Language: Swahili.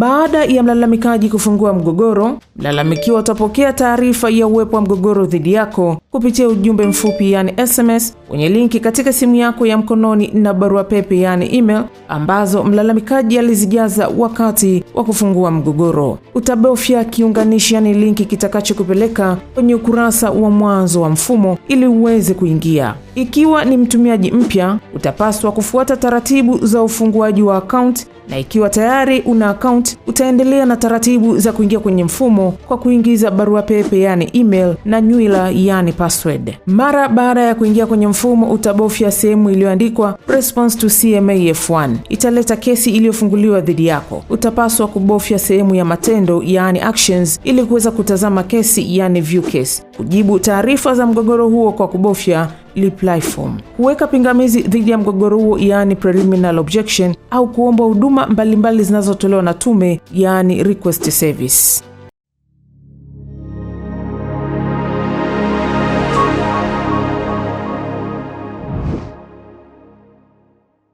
Baada ya mlalamikaji kufungua mgogoro, mlalamikiwa utapokea taarifa ya uwepo wa mgogoro dhidi yako kupitia ujumbe mfupi, yani SMS, wenye linki katika simu yako ya mkononi na barua pepe, yani email, ambazo mlalamikaji alizijaza wakati wa kufungua mgogoro. Utabofya kiunganishi, yani linki, kitakachokupeleka kwenye ukurasa wa mwanzo wa mfumo ili uweze kuingia. Ikiwa ni mtumiaji mpya, utapaswa kufuata taratibu za ufunguaji wa akaunti, na ikiwa tayari una akaunti, utaendelea na taratibu za kuingia kwenye mfumo kwa kuingiza barua pepe, yani email, na nywila, yani password. Mara baada ya kuingia kwenye mfumo, utabofya sehemu iliyoandikwa Response to CMA F1. Italeta kesi iliyofunguliwa dhidi yako. Utapaswa kubofya sehemu ya matendo, yani actions, ili kuweza kutazama kesi, yani view case, kujibu taarifa za mgogoro huo kwa kubofya reply form, kuweka pingamizi dhidi ya mgogoro huo, yaani preliminary objection, au kuomba huduma mbalimbali zinazotolewa na tume, yaani request service.